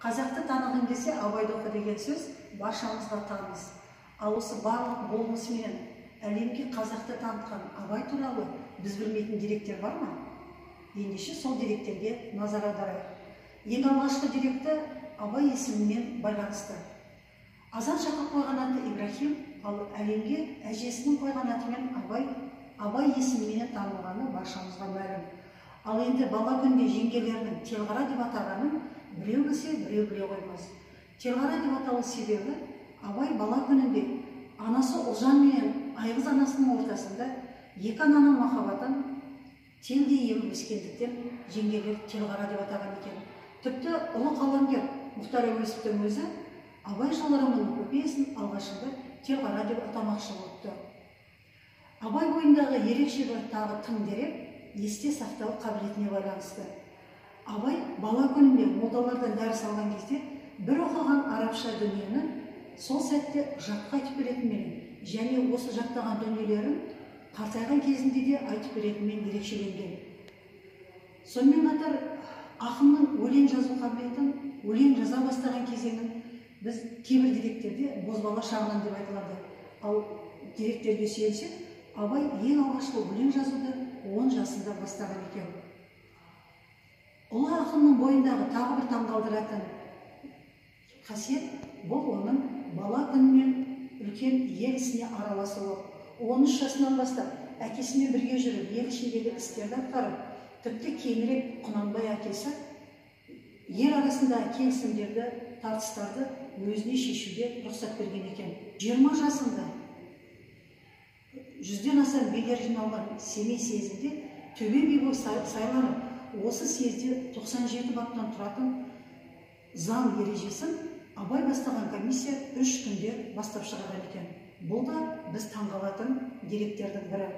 Қазақты танығың келсе, Абайды оқы деген сөз баршамызға таныс. Ал осы барлық болмысымен әлемге қазақты танытқан Абай туралы біз білмейтін деректер бар ма? Ендеше сол деректерге назар аударайық. Ең алғашқы деректі Абай есімімен байланысты. Азан шақырып қойған аты Ибрахим, ал әлемге әжесінің қойған атымен Абай есімімен танылғаны баршамызға мәлім. Ал енді бала күнде жеңгелерінің Телғара деп атағанын біреу білсе, біреу біле қоймас. Телғара деп аталу себебі Абай бала күнінде анасы Ұлжан менен Айғыз анасының ортасында екі ананың махаббатын телдей еміп өскендіктен жеңгелер Телғара деп атаған екен. Тіпті ұлы қаламгер Мұхтар Әуезовтің өзі Абай жолы роман эпопеясын алғашында Телғара деп атамақшы болыпты. Абай бойындағы ерекше бір тағы тың дерек есте сақтау қабілетіне байланысты. Абай бала күнінде молдалардан дәріс алған кезде бір оқыған арабша дүниені сол сәтте жатқа айтып беретінмен және осы жаттаған дүниелерін қартайған кезінде де айтып беретінмен ерекшеленген. Сонымен қатар ақынның өлең жазу қабілетін, өлең жаза бастаған кезеңін біз кейбір деректерде бозбала шағынан деп айтылады. Ал деректерге сүйенсек, Абай ең алғашқы өлең жазуды 10 жасында бастаған екен. Ұлы ақынның бойындағы тағы бір таңғалдыратын қасиет бұл оның бала күнінен үлкен ел ісіне араласуы. 13 жасынан бастап әкесімен бірге жүріп, ел ішіндегі істерді атқарып, тіпті кейінірек Құнанбай әкесі ел арасындағы келісімдерді, тартыстарды өзіне шешуге рұқсат берген екен. 20 жасында 100-ден аса билер жиналған Семей съезінде төбе би болып сайланып, осы съезде 97 баптан тұратын заң ережесін Абай бастаған комиссия 3 күнде бастап шығарған екен. Бұл да біз таңғалатын деректердің бірі.